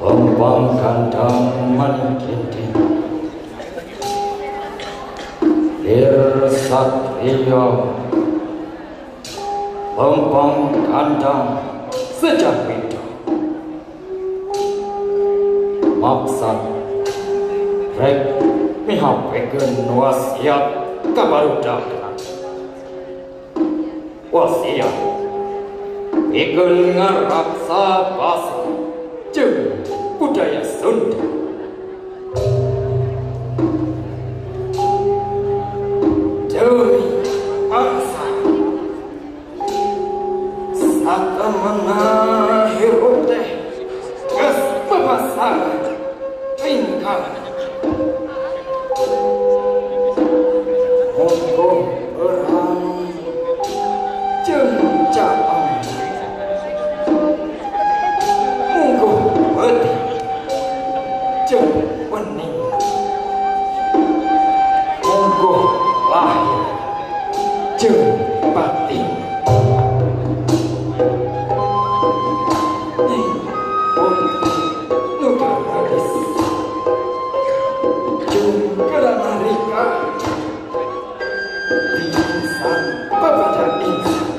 Lempang kandang manikiti Lir satria lempang kandang sejak wida maksad rek mihapekeun wasiat ka barudakna wasiat pikeun ngaraksa basa jeung budaya Sunda. Demi bangsa satemena hirup teh geus bebasan tingkah monggo urang jeung caang monggo beuti jeung wening monggo lahir jeung batin ing pundi nu kaleres jungkeran nalika pingsan babadan insan.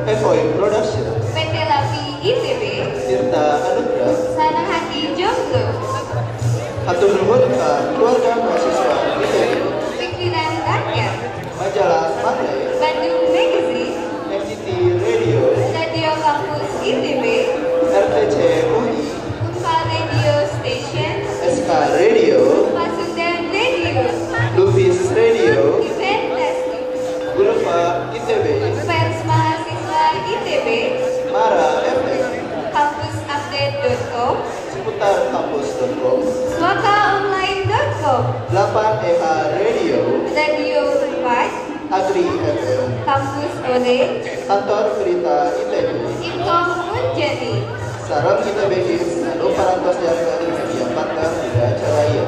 FOI Production, PT Lapi ITB, Tirta Anugrah, Sarang Hati Jomblo, Hatur nuhun ka keluarga mahasiswa ITB, Pikiran Rakyat, Majalah Pantai, Bandung Magazine, MGT Radio, Radio Kampus ITB, RTC UI, Unpar Radio Station, SK Radio, Pasundan Radio, Lubis Radio, Event Boulevard ITB, Pers Mahasiswa ITB, Mara FM, kampusupdate.com, seputarkampus.com, suakaonline.com, 8EH Radio, Radio 4, Agri FM, Kampus Ode, Kantor Berita ITB, Inkom Unjani, Sareng ITB Kids, anu parantos janten media partner dina acara ieu.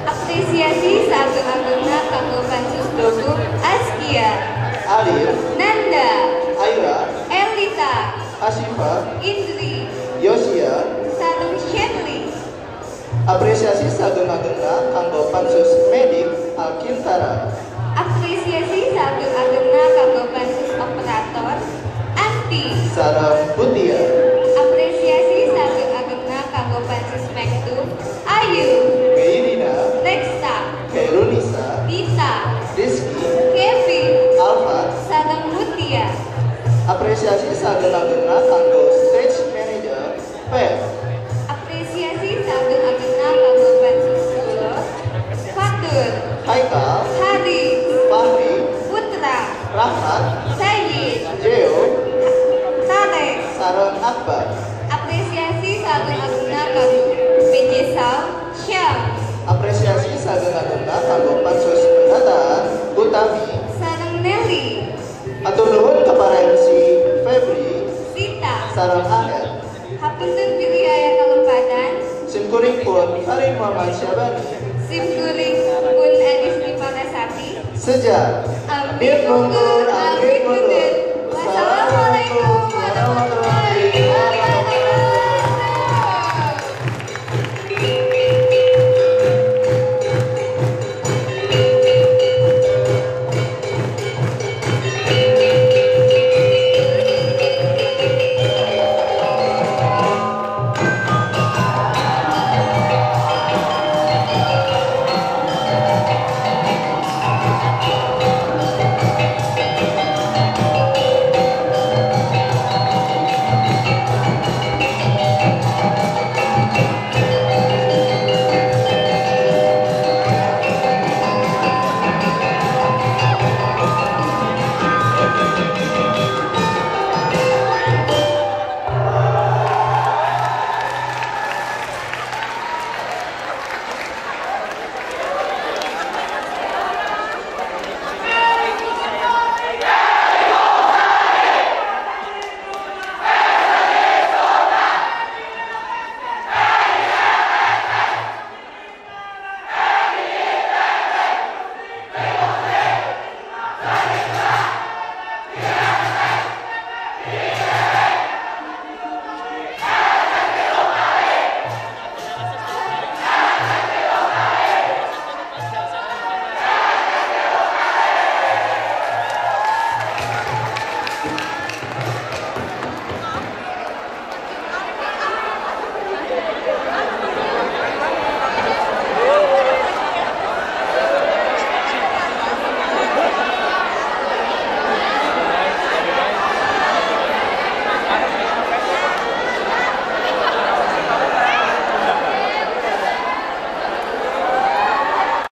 Apresiasi sagung-agungna kanggo Pansus Dogu Askia, Alif, Nanda, Aira, Elita, Asifa, Indri, Yosia, sareng Shenli. Apresiasi sagung-agungna kanggo Pansus Medik Alkintara. Apresiasi sagung-agungna kanggo Pansus Operator Anti, Sareng Butia, Apresiasi sagung-agungna kanggo Pansus Mektum Ayu, Meirina, Reksa, Kairunisa, Dita, Rizky, Kevin, Alfat. Sareng Mutia. Apresiasi sagung-agungna kanggo Stage Manager Pep, Apresiasi sagung-agungna kanggo Pansus Dulo, Fatur, Haikal, Haris, Fahri, Putra, Rahmat, Sayyid, Jeo, Tarek. Sareng Akbar. Apresiasi sagung-agungna kanggo PJ Sound Syam, Apresiasi sagung-agungna kanggo Pansus Pendataan Utami. Sareng Nelly, Hatur nuhun ka para MC Febri, Sita. Sareng Aher. Hapunten bilih aya kalepatan. Simkuring pun Farid Muhammad Syabani. Simkuring pun Adisti Parasati. Sejak Amit mundur, amit mundur.